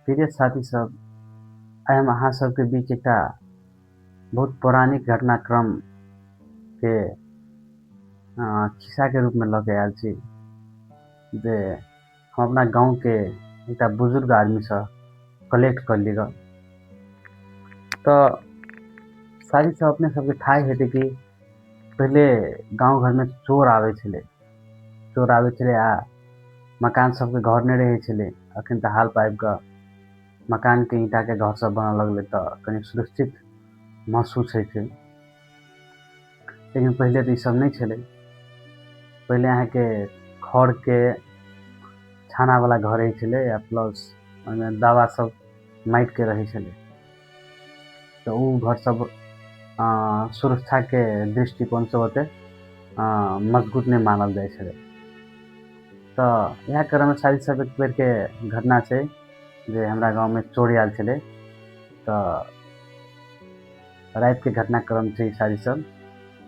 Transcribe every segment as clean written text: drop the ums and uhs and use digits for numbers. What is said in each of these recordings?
प्रिय साथी सब, आइ हम अहाँ सबके बीच एकटा बहुत पौराणिक घटनाक्रम के खिस्साके रूपमे लऽ के आयल छी जे हम अपना गाँवके एकटा बुजुर्ग आदमीसँ कलेक्ट कऽ लिअ। तऽ साथी सब, अपने सबके थाह हेतै कि पहिले गाँव घरमे चोर आबै छलै, चोर आबै छलै आ मकान सबके घर नहि रहै छलै। अखन तऽ हाल पाबि कऽ मकानके ईंटाके घर सब बनऽ लगलै तऽ कनि सुरक्षित महसूस होइ छै, लेकिन पहिले तऽ ई सब नहि छलै। पहिले अहाँके खरके छानावला घर होइ छलै आ प्लस ओहिमे दावा सब माटिके रहै छलै, तऽ ओ घर सब सुरक्षाके दृष्टिकोणसँ ओतेक मजबूत नहि मानल जाइ छलै। तऽ इएह क्रममे साथी सब, एक बेरके घटना छै जे हमरा गाँवमे चोर आयल छलै। तऽ रातिके घटनाक्रम छै ई सारी सब।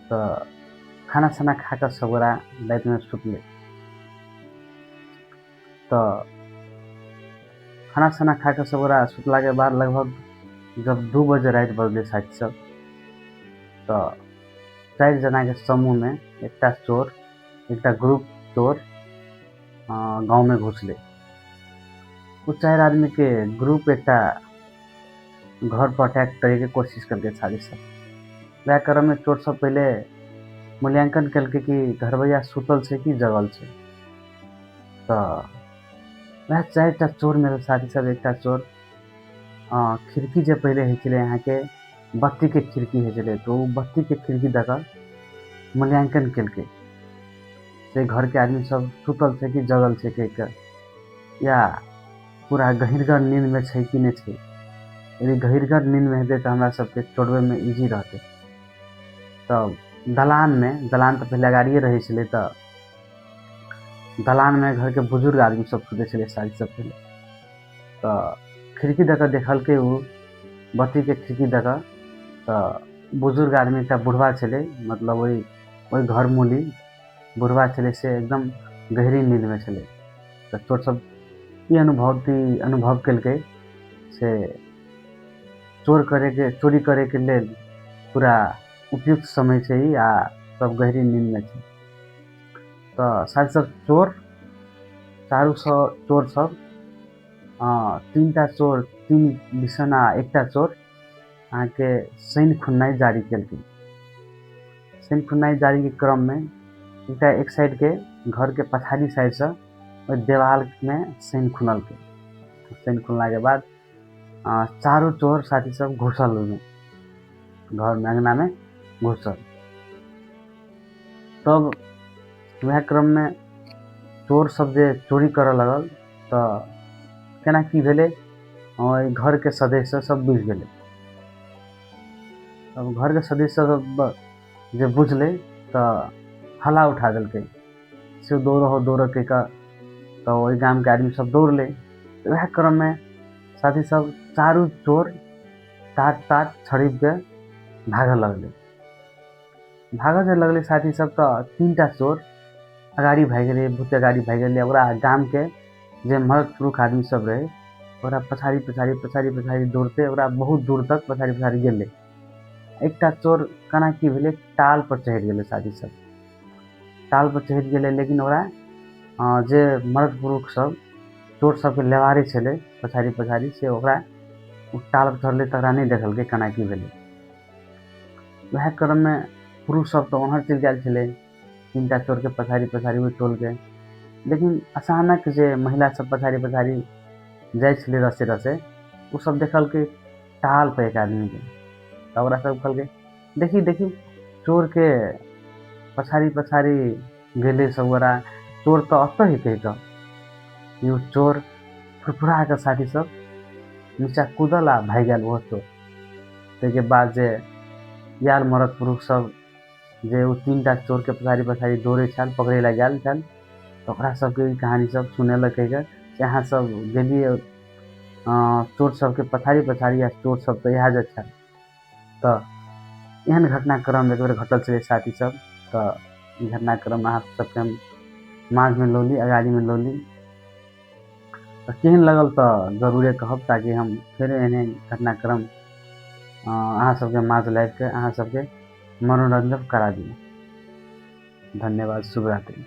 तऽ खाना साना खा कऽ सब गोरा रातिमे सुतलै। तऽ खाना साना खा कऽ सब गोरा सुतलाके बाद लगभग जब 2 बजे राति बजलै साथी सब, तऽ 4 जनाके समूहमे एकटा चोर, एकटा ग्रुप चोर गाँवमे घुसलै। ओ 4 आदमीके ग्रुप एकटा घर पर अटैक करैके कोशिश केलकै साथी सब। वएह क्रममे चोर सब पहिले मूल्यांकन केलकै कि घरबैया सुतल छै कि जगल छै। तऽ वएह 4टा चोरमे साथी सब, एकटा चोर खिड़की जे पहिले होइ छलै अहाँके बत्तीके खिड़की होइ छलै, तऽ ओ बत्तीके खिड़की दऽ कऽ मूल्यांकन केलकै से घरके आदमी सब सुतल छै कि जगल छै कहि कऽ, या पूरा गहिरगर नींदमे छै कि नहि छै। यदि गहिरगर नींदमे हेतै तऽ हमरा सबके चोरबैमे इजी रहतै। तऽ दलानमे, दलान तऽ पहिले अगाड़िए रहै छलै, तऽ दलानमे घरके बुजुर्ग आदमी सब सुतै छलै सारी सब पहिले। तऽ खिड़की दऽ कऽ देखलकै, ओ बत्तीके खिड़की दऽ कऽ, तऽ बुजुर्ग आदमी एकटा बुढ़बा छलै, मतलब ओहि ओहि घर मूली बुढ़बा छलै, से एकदम गहरी नींदमे छलै। तऽ चोर सब ई अनुभव केलकै से चोर करैके चोरी करैके लेल पूरा उपयुक्त समय छै ई, आ सब गहरी नींदमे छै। तऽ साथ सब चोर चारू सौ चोर सब, 3टा चोर 3 दिसन आ एकटा चोर अहाँके सैन्य खुननाइ जारी केलकै। सैन्य खुननाइ जारीके क्रममे एकटा एक साइडके घरके पछाड़ी साइडसँ ओहि देवालमे सैन्य खुनलकै। सैन्य खुनलाके बाद चारू चोर साथी सब घुसल ओहिमे घरमे, अङ्गनामे घुसल। तब वएह क्रममे चोर सब जे चोरी करऽ लगल तऽ केना की भेलै, ओहि घरके सदस्य सब बुझि गेलै। तब घरके सदस्य सब जे बुझलै तऽ हल्ला उठा देलकै, से दौड़ऽ हो दौड़ऽ कहि कऽ। तऽ ओहि गामके आदमी सब दौड़लै। वएह क्रममे साथी सब चारू चोर टाट टाट छड़िपके भागऽ लगलै। भागऽ जे लगलै साथी सब तऽ 3टा चोर अगाडि भागि गेलै, बहुते अगाडि भागि गेलै। ओकरा गामके जे मर्द पुरुष आदमी सब रहै ओकरा पछाड़ी पछाड़ी पछाड़ी पछाड़ी दौड़ते ओकरा बहुत दूर तक पछाड़ी पछाड़ी गेलै। एकटा चोर केना की भेलै, टाल पर चढ़ि गेलै साथी सब, टाल पर चढ़ि गेलै। लेकिन ओकरा जे मर्द पुरुष सब चोर सबके लेवारे छलै पछाड़ी पछाड़ी, से ओकरा ओ टाल पर चढ़लै तकरा नहि देखलकै केना की भेलै। वएह क्रममे पुरुष सब तऽ ओम्हर चलि गेल छलै 3टा चोरके पछाड़ी पछाड़ी ओहि टोलके, लेकिन अचानक जे महिला सब पछाड़ी पछाड़ी जाइ छलै रसे रसे, ओ सब देखलकै टाल पर एक आदमीके। तऽ ओकरा सब कहलकै देखी देखी चोरके पछाड़ी पछाड़ी गेलै सब गोरा, चोर तऽ ओतऽ ही कहि कऽ। यो चोर फुरफुरा कऽ साथी सब नीचा कूदल आ भागि गेल ओहो चोर। ताहिके बाद जे आयल मरद पुरुष सब जे ओ 3टा चोरके पछाड़ी पछाड़ी दौड़ै छल, पकड़ै लए गेल छल, तऽ ओकरा सबके ई कहानी सब सुनेलक कहि कऽ से अहाँ सब गेलियै चोर सबके पछाड़ी पछाड़ी आ चोर सब तऽ इएह जे छल। तऽ एहन घटनाक्रम एक बेर घटल छलै साथी सब। तऽ ई घटनाक्रम अहाँ सबके हम माझमे लौली, अगाड़ीमे लौली। तऽ केहन लगल तऽ जरूरे कहब, ताकि हम फेर एहन एहन घटनाक्रम अहाँ सबके माझ लाबि कऽ अहाँ सबके मनोरंजन करा दी। धन्यवाद, शुभरात्रि।